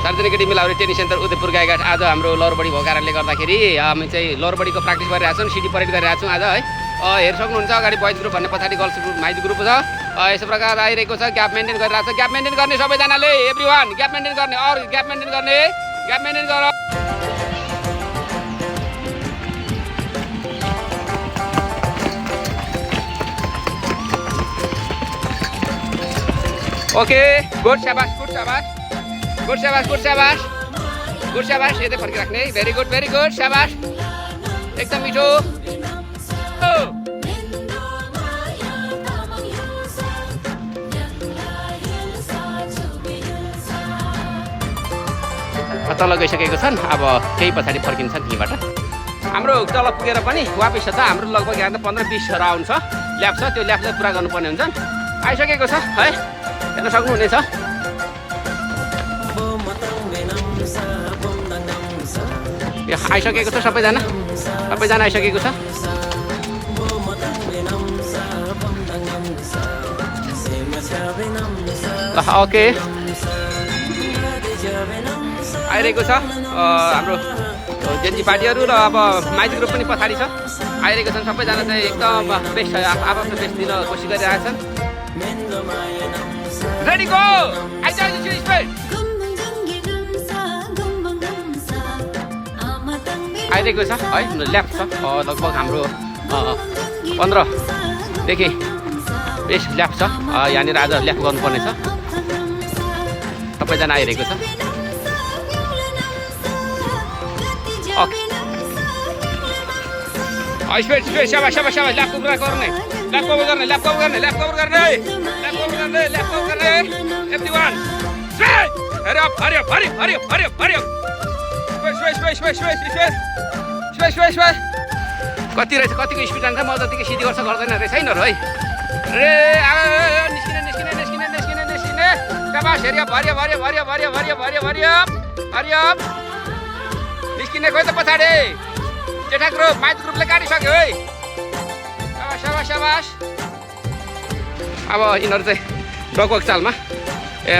सार्वजनिक एकाडेमी लाउरे training centre Udaypur Gaighat आज हाम्रो लोवरबडी भएको कारणले गर्दाखेरि हामी चाहिँ लोवरबडीको प्र्याक्टिस गरिरहेको छौँ सिडी परेड गरिरहेको छौँ आज है हेर्न सक्नुहुन्छ अगाडि बोइज ग्रुप भन्ने पछाडि गर्ल्स ग्रुप माइज ग्रुप छ यस्तो प्रकार आइरहेको छ ग्याप मेन्टेन गरिरहेको छ ग्याप मेन्टेन गर्ने सबैजनाले एभ्रीवान ग्याप मेन्टेन गर्ने अरू ग्याप मेन्टेन गर्ने ग्याप मेन्टेन गर ओके गुड स्याबास गुड स्याबास गुड स्याबास गुड स्याबास गुड स्याबास यतै फर्किराख्ने भेरी गुड स्याबास एकदम मिठो तल गइसकेको छन् अब केही पछाडि फर्किन्छन् यहीँबाट हाम्रो तल पुगेर पनि वापिस छ हाम्रो लगभग यहाँ त 15-20 राउन्ड छ ल्याब छ त्यो ल्याब चाहिँ पुरा गर्नुपर्ने हुन्छ आइसकेको छ है हेर्न सक्नुहुनेछ यो आइसकेको छ सबैजना आइसकेको छ ल ओके आइरहेको छ हाम्रो जेन्जी पार्टीहरू र अब माइज ग्रुप पनि पछाडि छ आइरहेको छन् सबैजना चाहिँ एकदम बेस्ट आफ्नो बेस्ट दिन कोसिस गरिरहेका छन् रेडी गो आइरहेको छ है ल्याब छ लगभग हाम्रो 15देखि बेस्ट ल्याब छ यहाँनिर आज ल्याब गर्नुपर्ने छ सबैजना आइरहेको छ स्पेड स्याबास ल्याब कभर गर्ने एभ्रीवान हरि अप कति रहेछ कतिको स्पिड जान्छ म जतिको सिधी गर्दैन रहेछ है नर है रे निस्किने स्याबास हरि अप निस्किने खोइ त पछाडि जेठा ग्रुप माइज ग्रुपले काटिसक्यो है स्याबास अब यिनीहरू चाहिँ डकवर्क चालमा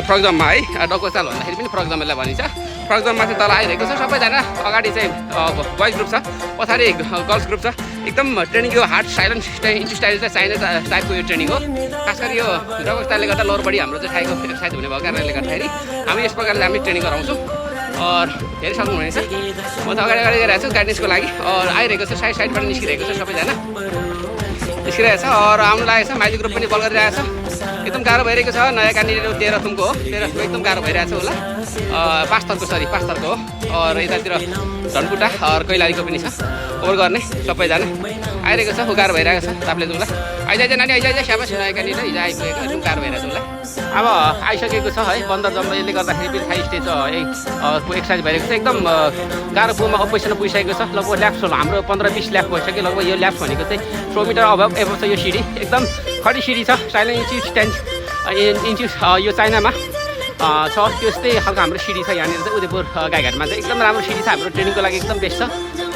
फ्रगजममा है डकवर्क चाल भन्दाखेरि पनि फ्रगजमलाई भनिन्छ फ्रगजममा चाहिँ तल आइरहेको छ सबैजना अगाडि चाहिँ बोइज ग्रुप छ पछाडि गर्ल्स ग्रुप छ एकदम ट्रेनिङको हार्ड साइलेन्ट इन्टु स्टाइल चाहिँ चाइना टाइपको यो ट्रेनिङ हो खास गरी यो डकवर्क स्टाइलले गर्दा लोवरबडी हाम्रो चाहिँ थाइको एक्सर्साइज हुने भएको कारणले गर्दाखेरि हामी यस प्रकारले हामी ट्रेनिङ गराउँछौँ हेरि सक्नुहुनेछ म त अगाडि गइरहेको छु गाइडेन्सको लागि आइरहेको छ साइडबाट निस्किरहेको छ सबैजना निस्किरहेको छ आउनु लागेको छ माइली ग्रुप पनि बल गरिरहेको छ एकदम गाह्रो भइरहेको छ नयाँ क्यान्डिडेट तेह्रथुमको हो तेह्रथुमको एकदम गाह्रो भइरहेको छ होला पाँचथरको हो यतातिर धनकुटा कैलालीको पनि छ ओभर गर्ने सबैजना आइरहेको छ गाह्रो भइरहेको छ तापले उसलाई आइज नानी आइज स्याबास नयाँ क्यान्डिडेट हिजो आइपुगेको एकदम गाह्रो भइरहेको छ उसलाई अब आइसकेको छ है बन्दर जम्मा यसले गर्दाखेरि पनि थाइ स्टेज एक्सर्साइज भइरहेको छ एकदम गाह्रो पुमा अपोजिसन पुगिसकेको छ लगभग ल्याब्स हाम्रो 15-20 ल्याब भइसक्यो लगभग यो ल्याब्स भनेको चाहिँ 100 मिटर अभाव एभो छ यो सिडी एकदम खडी सिडी छ साइलेन्ट इन्चु यो चाइनामा छ त्यस्तै खालको हाम्रो सिडी छ यहाँनिर चाहिँ उदयपुर गाईघाटमा चाहिँ एकदम राम्रो सिडी छ हाम्रो ट्रेनिङको लागि एकदम बेस्ट छ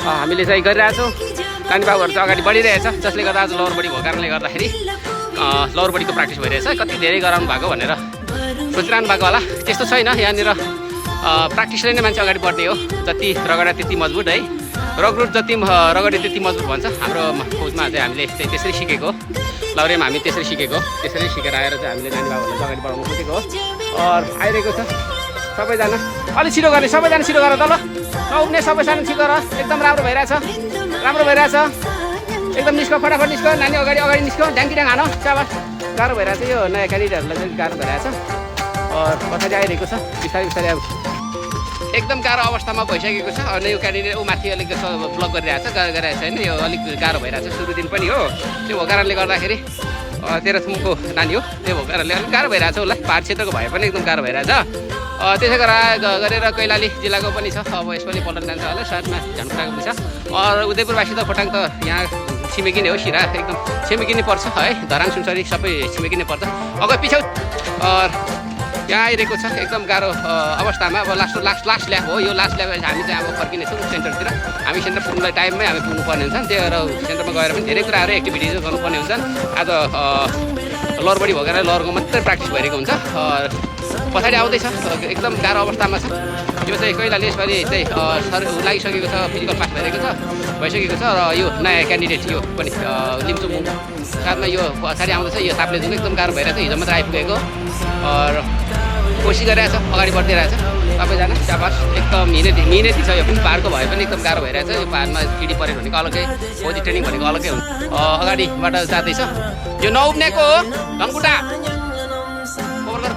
हामीले चाहिँ गरिरहेछौँ नानी बाबुहरू चाहिँ अगाडि बढिरहेछ जसले गर्दा आज लोवरबडी भएको कारणले गर्दाखेरि लोवरबडीको प्र्याक्टिस भइरहेछ कति धेरै गराउनु भएको भनेर सोचिरहनु भएको होला त्यस्तो छैन यहाँनिर प्र्याक्टिसले नै मान्छे अगाडि बढ्ने हो जति रगडा त्यति मजबुत है रगरुट जति रगडे त्यति मजबुत भन्छ हाम्रो फौजमा चाहिँ हामीले चाहिँ त्यसरी सिकेको लौरेमा हामी त्यसरी सिकेको त्यसरी सिकेर आएर चाहिँ हामीले नानी बाबुहरूलाई अगाडि बढाउनु खोजेको हो आइरहेको छ सबैजना अलिक छिटो गर्ने सबैजना छिटो गर त ल नउब्ने सबैजना छिटो गर एकदम राम्रो भइरहेछ एकदम निस्क फटाफट निस्क नानी अगाडि निस्क ढ्याङ हान चाबा गाह्रो भइरहेछ यो नयाँ क्यान्डिडेटहरूलाई चाहिँ गाह्रो भइरहेछ पछाडि आइरहेको छ बिस्तारै अब एकदम गाह्रो अवस्थामा भइसकेको छ अनि यो क्यान्डिडेट ऊ माथि अलिक ब्लक गरिरहेछ होइन यो अलिक गाह्रो भइरहेछ सुरु दिन पनि हो त्यो भएको कारणले गर्दाखेरि तेह्रथुमको नानी हो त्यो भएको कारणले अलिक गाह्रो भइरहेछ उसलाई पहाड क्षेत्रको भए पनि एकदम गाह्रो भइरहेछ त्यसै गरेर कैलाली जिल्लाको पनि छ अब यस पनि पल्टन जान्छ होला साथमा झन्कुटाको पनि छ उदयपुरवासी त खोटाङ त यहाँ छिमेकी नै हो सिरा एकदम छिमेकी नै पर्छ है धरान सुनसरी सबै छिमेकी नै पर्छ अगाडि पछि यहाँ आइरहेको छ एकदम गाह्रो अवस्थामा अब लास्ट ल्याब हो यो लास्ट ल्याब हामी चाहिँ अब फर्किनेछौँ सेन्टरतिर हामी सेन्टर पुग्नुलाई टाइममै हामी पुग्नुपर्ने हुन्छ त्यही भएर सेन्टरमा गएर पनि धेरै कुराहरू एक्टिभिटिजहरू गर्नुपर्ने हुन्छ आज लोवरबडी भएर लोवरको मात्रै प्र्याक्टिस भइरहेको हुन्छ पछाडि आउँदैछ एकदम गाह्रो अवस्थामा छ यो चाहिँ कैलाली यसपालि चाहिँ लागिसकेको छ फिजिकल पास भइसकेको छ र यो नयाँ क्यान्डिडेट यो पनि लिम्चु मुङको साथमा यो पछाडि आउँदैछ यो ताप्लेजुङको एकदम गाह्रो भइरहेछ हिजो मात्र आइपुगेको र कोसिस गरिरहेछ अगाडि बढ्दै रहेछ सबैजना साबास एकदम मिहिनेती छ यो पनि पाहाडको भए पनि एकदम गाह्रो भइरहेछ यो पाहाडमा सिडी परेर भनेको अलग्गै फौजी ट्रेनिङ भनेको अलग्गै हुन्छ अगाडिबाट जाँदैछ यो नउब्नेको हो ढङ्कुटा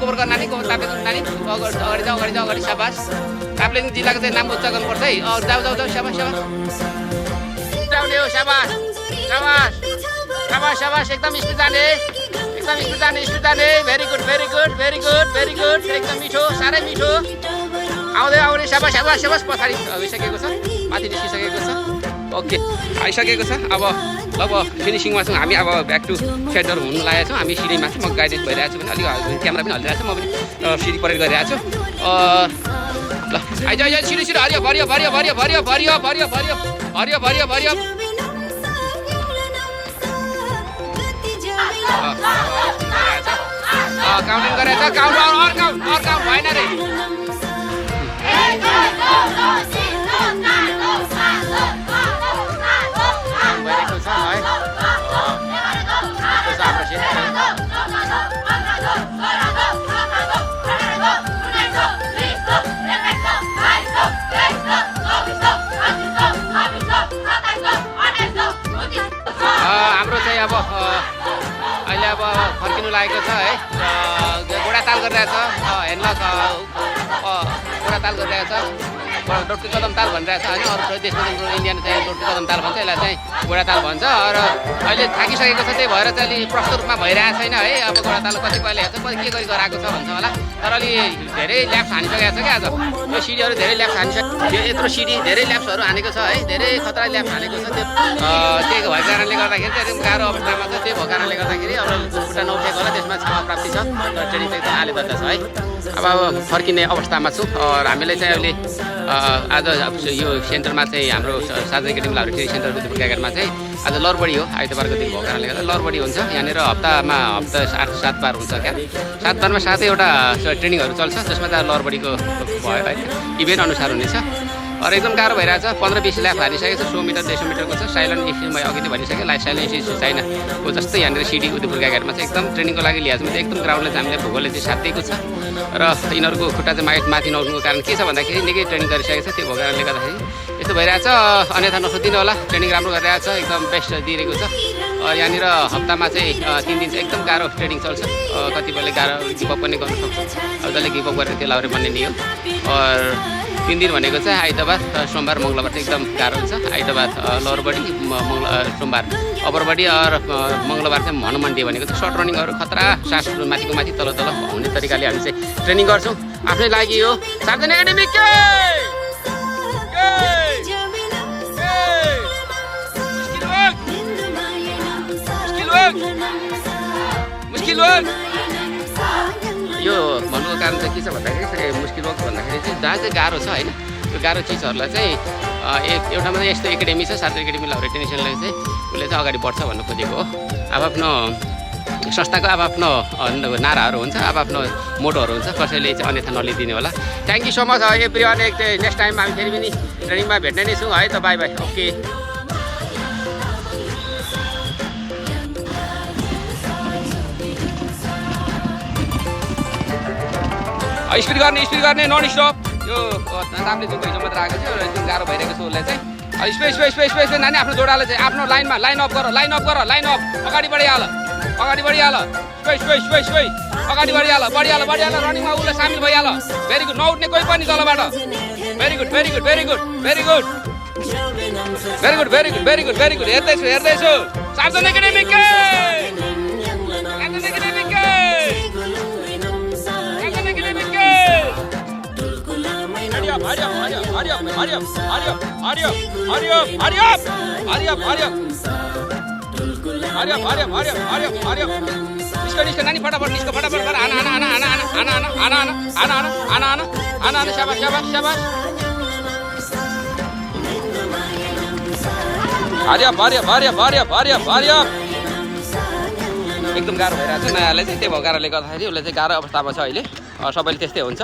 कोबर गर नानीको ताप्लेजुङ नानी अगाडि जाऊ अगाडि साबास ताप्लेजुङ जिल्लाको चाहिँ नाम उच्च गर्नुपर्छ है जाऊ साबास हो साबास एकदम स्पिड जाने भेरी गुड एकदम मिठो साह्रै मिठो आउँदै साबास पछाडि गइसकेको छ माथि निस्किसकेको छ ओके आइसकेको छ अब लगभग फिनिसिङमा छौँ हामी अब ब्याक टु सेन्टर हुनु लागेको छौँ हामी सिडीमा चाहिँ म गाइडेड भइरहेको छु भने अलिक क्यामेरा पनि हल्लिरहेको छु म पनि सिडी परेड गरिरहेको छु ल आइज सिडी भरियो काउन्टिङ गरेछ काउन्ट भएन रे भइरहेको छ है हाम्रो चाहिँ अब अहिले अब फर्किनु लागेको छ है गोडाताल गरिरहेछ हेन्डलक गोडाताल गरिरहेछ डोटी कदम ताल भनिरहेछ होइन अरू देशमा इन्डियामा चाहिँ डोटी कदम ताल भन्छ यसलाई चाहिँ गोडाताल भन्छ र अहिले थाकिसकेको छ त्यही भएर चाहिँ अलि प्रष्ट रूपमा भइरहेको छैन है अब गोडाताल कति कहिले हेर्छ कति के गरी गराएको छ भन्छ होला तर अलि धेरै ल्याप्स हानिसकेको छ क्या आज यो सिडीहरू धेरै ल्याप्स हानिसक्यो यत्रो सिडी धेरै ल्याप्सहरू हानेको छ है धेरै खतरा ल्याप्स हानेको छ त्यो भएको कारणले गर्दाखेरि चाहिँ एकदम गाह्रो अवस्थामा छ त्यही भएको कारणले गर्दाखेरि अब खुट्टा नउठेको होला त्यसमा क्षमा प्राप्ति छ र ट्रेनिङ चाहिँ एकदम आले बद्ध छ है अब फर्किने अवस्थामा छु र हामीले चाहिँ अहिले आज यो सेन्टरमा चाहिँ हाम्रो साझा एकाडेमी लाभ्रे ट्रेनिङ सेन्टर बुद्धिपुरकामा चाहिँ आज लरबडी हो आइतबारको दिन भएको कारणले गर्दा लरबडी हुन्छ यहाँनिर हप्ता 7 बार हुन्छ क्या 7 बारमा 7वटा ट्रेनिङहरू चल्छ जसमा चाहिँ लरबडीको भयो है इभेन्ट अनुसार हुनेछ र एकदम गाह्रो भइरहेछ 15-20 ल्याप हालिसकेको छ 100 मिटर 150 मिटरको छ साइलेन्ट इन्स्टिट्युट मैले अघि नै भनिसकेँ साइलेन्ट इन्स्टिट्युट चाइनाको जस्तै यहाँनिर सिडी उदयपुर गाडीमा चाहिँ एकदम ट्रेनिङको लागि लिहाजमा चाहिँ एकदम ग्राउन्डले चाहिँ हामीले भूगोलले चाहिँ साथ दिएको छ र यिनीहरूको खुट्टा चाहिँ माथि नउठ्नुको कारण के छ भन्दाखेरि निकै ट्रेनिङ गरिसकेको छ त्यो भएको कारणले गर्दाखेरि यस्तो भइरहेछ अन्यथा नसोधिनु होला ट्रेनिङ राम्रो गरिरहेछ एकदम बेस्ट दिइरहेको छ यहाँनिर हप्तामा चाहिँ 3 दिन चाहिँ एकदम गाह्रो ट्रेनिङ चल्छ कतिपयले गाह्रो गिभअप पनि गर्नु सक्छ अब जसले गिभअप गरेर त्यो लाउरे बन्ने नि हो 3 दिन भनेको चाहिँ आइतबार सोमबार मङ्गलबार चाहिँ एकदम गाह्रो हुन्छ आइतबार लोवरबडी सोमबार अप्परबडी र मङ्गलबार चाहिँ हनुमान डे भनेको चाहिँ सर्ट रनिङहरू खतरा सास माथिको माथि तल हुने तरिकाले हामी चाहिँ ट्रेनिङ गर्छौँ आफ्नै लागि हो सार्वजनिक एकाडेमी मुस्किल वर्क यो भन्नुको कारण चाहिँ के छ भन्दाखेरि मुस्किल वर्क भन्दाखेरि चाहिँ जहाँ चाहिँ गाह्रो छ होइन त्यो गाह्रो चिजहरूलाई चाहिँ एउटा मात्रै यस्तो एकाडेमी छ सार्वजनिक एकाडेमी लाभ्रे ट्रेनिङ सेन्टरले चाहिँ उसले चाहिँ अगाडि बढ्छ भन्नु खोजेको हो आफ्नो संस्थाको आफ्नो नाराहरू हुन्छ आफ्नो मोटोहरू हुन्छ कसैले चाहिँ अन्यथा नलिदिने होला thank you so much every one next time हामी फेरि पनि ट्रेनिङमा भेट्ने नै छौँ है त बाई बाई ओके स्पिड गर्ने नन स्टप यो ताप्लेजुङको हिजो मात्र आएको थियो र एकदम गाह्रो भइरहेको छ उसलाई चाहिँ स्पेस नानी आफ्नो जोडाले चाहिँ आफ्नो लाइनमा लाइन अप गर अगाडि बढिहाल स्पेस अगाडि बढिहाल रनिङमा उसले सामेल भइहाल भेरी गुड नउठ्ने कोही पनि तलबाट भेरी गुड हेर्दैछु सार्वजनिक एकाडेमी निस्क नानी फटाफट आना शाबाश एकदम गाह्रो भइरहेको छ नयाँले चाहिँ त्यही भएको कारणले गर्दाखेरि उसले चाहिँ गाह्रो अवस्थामा छ अहिले सबैले त्यस्तै हुन्छ